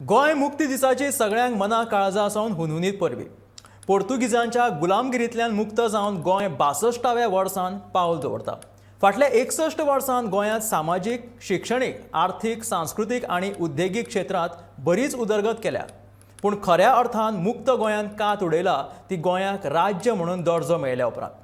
गोंय मुक्ती दिसाची सगळ्यांक मना काळजा सावन हुनहुनीत परबी. पोर्तुगीजांच्या गुलामगिरींतल्यान मुक्त जावन गोंय 62व्या वर्सान पावल दवरता. फाटल्या 61 वर्सांत गोंयांत सामाजीक, शिक्षणीक, आर्थीक, सांस्कृतीक आनी उद्देगीक क्षेत्रांत बरीच उदरगत केल्या. पूण खऱ्या अर्थान मुक्त गोंयान कात उडयला ती गोंयाक राज्य म्हणून दर्जो मेळ्ळ्या उपरांत.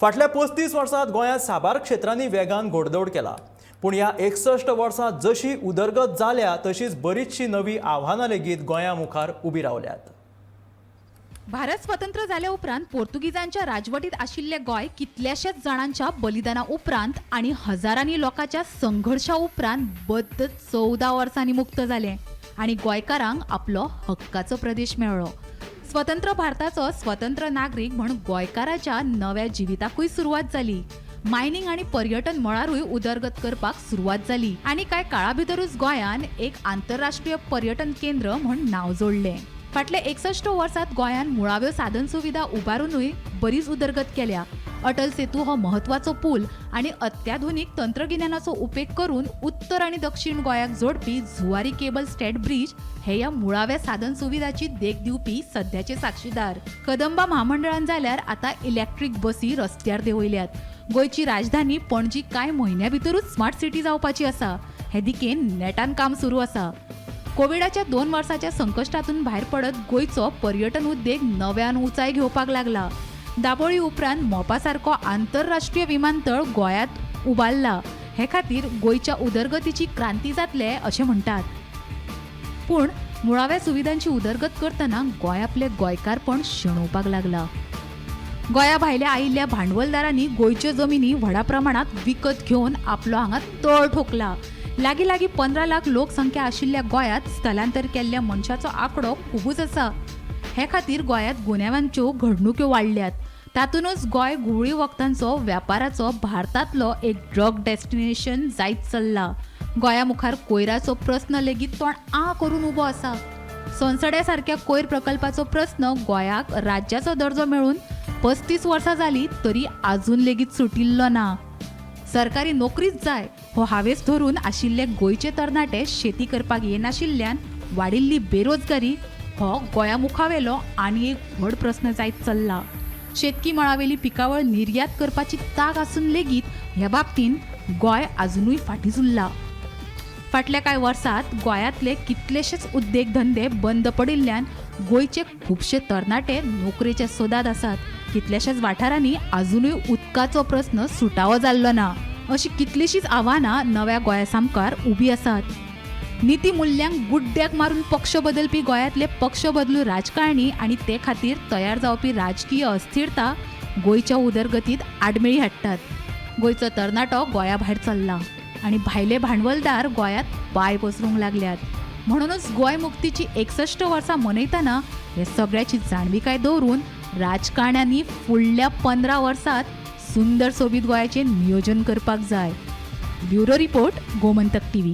फाटल्या 35 वर्सांत गोंयांत साबार क्षेत्रांनी वेगान घोडदौड केला. पूण ह्या 61 वर्सांत जशी उदरगत जाल्या, तशीच बरीचशी नवी आव्हानां लेगीत गोंया मुखार उबी रावल्यात. भारत स्वतंत्र जाल्या उपरांत पोर्तुगीजांच्या राजवटीत आशिल्ले गोंय कितल्याश्याच जाणांच्या बलिदाना उपरांत आनी हजारांनी लोकांच्या संघर्शा उपरांत बद्द 14 वर्सांनी मुक्त जालें आनी गोंयकारांक आपलो हक्काचो प्रदेश मेळ्ळो. स्वतंत्र भारताचो स्वतंत्र नागरीक म्हूण गोंयकाराच्या नव्या जिविताकूय सुरवात जाली. मायनिंग आनी पर्यटन मळारूय उदरगत करपाक सुरवात जाली आनी कांय काळा भितरूच गोंयान एक आंतरराष्ट्रीय पर्यटन केंद्र म्हूण नांव जोडलें. फाटल्या 61 वर्सात गोंयान मुळाव्यो साधन सुविधा उबारुनूय बरीच उदरगत केल्या. अटल सेतू हो म्हत्वाचो पूल आनी अत्याधुनीक तंत्रगिन्यानाचो उपेग करून उत्तर आनी दक्षिण गोंयाक जोडपी जुवारी केबल स्टेट ब्रीज हे ह्या मुळाव्या साधन सुविधाची देख दिवपी सध्याचे साक्षीदार. कदंबा म्हामंडळान जाल्यार आतां इलेक्ट्रीक बसी रस्त्यार देंवयल्यात. गोंयची राजधानी पणजी कांय म्हयन्या भितरूच स्मार्ट सिटी जावपाची आसा. हे दिकेन नेटान काम सुरू आसा. कोविडाच्या 2 वर्साच्या संकश्टातून भायर पडत गोंयचो पर्यटन उद्देग नव्यान उंचाय घेवपाक लागला. दाबोळी उपरांत मोपा सारको आंतरराष्ट्रीय विमानतळ गोंयांत उबारला. हे खातीर गोंयच्या उदरगतीची क्रांती जातले अशें म्हणटात. पूण मुळाव्या सुविधांची उदरगत करतना गोंय आपलें गोंयकारपण शेणोवपाक लागला. गोंया भायल्या आयिल्ल्या भांडवलदारांनी गोंयच्यो जमिनी व्हडा प्रमाणांत विकत घेवन आपलो हांगा तळ ठोकला. लागीं लागीं 15 लाख लोकसंख्या आशिल्ल्या गोंयांत स्थलांतर केल्ल्या मनशाचो आंकडो खुबूच आसा. हे खातीर गोंयांत गुन्यांवांच्यो घडणुक्यो वाडल्यात. तातूंतच गोंय घुंवळी वखदांचो व्यापाराचो भारतांतलो एक ड्रग डेस्टिनेशन जायत चल्ला. गोंया मुखार कोयराचो प्रस्न लेगीत तोंड आ करून उबो आसा. सोनसड्या सारक्या कोयर प्रकल्पाचो प्रस्न गोंयाक राज्याचो दर्जो मेळून 35 वर्सां जाली तरी आजून लेगीत सुटिल्लो ना. सरकारी नोकरीच जाय हो हावेस धरून आशिल्ले गोंयचे तरणाटे शेती करपाक येनाशिल्ल्यान वाडिल्ली बेरोजगारी हो गोंया मुखावेलो आनी एक व्हड प्रस्न जायत चल्ला. शेतकी मळावेली पिकावळ निर्यात करपाची तांक आसून लेगीत ह्या बाबतींत गोंय आजुनूय फाटींच उरला. फाटल्या कांय वर्सांत गोंयांतले कितलेशेच उद्देग धंदे बंद पडिल्ल्यान गोंयचे खुबशे तरणाटे नोकरेच्या सोदांत आसात. कितल्याशाच वाठारांनी आजुनूय उदकाचो प्रस्न सुटावो जाल्लो ना. अशी कितलीशींच आव्हानां नव्या गोंया सामकार उबी आसात. निती मुल्यांक गुड्ड्याक मारून पक्ष बदलपी गोंयांतले पक्ष बदलू राजकारणी आनी ते खातीर तयार जावपी राजकीय अस्थिरता गोंयच्या उदरगतीत आडमेळी हाडटात. गोंयचो तरणाटो गोंया भायर चल्ला आनी भायले भांडवलदार गोंयांत पांय पसरूंक लागल्यात. म्हणूनच गोंय मुक्तीची 61 वर्सां मनयतना हे सगळ्याची जाणविकाय दवरून राजकारण्यांनी फुडल्या 15 वर्सांत सुंदर सोबीत गोंयाचें नियोजन करपाक जाय. Bureau report, Gomantak TV.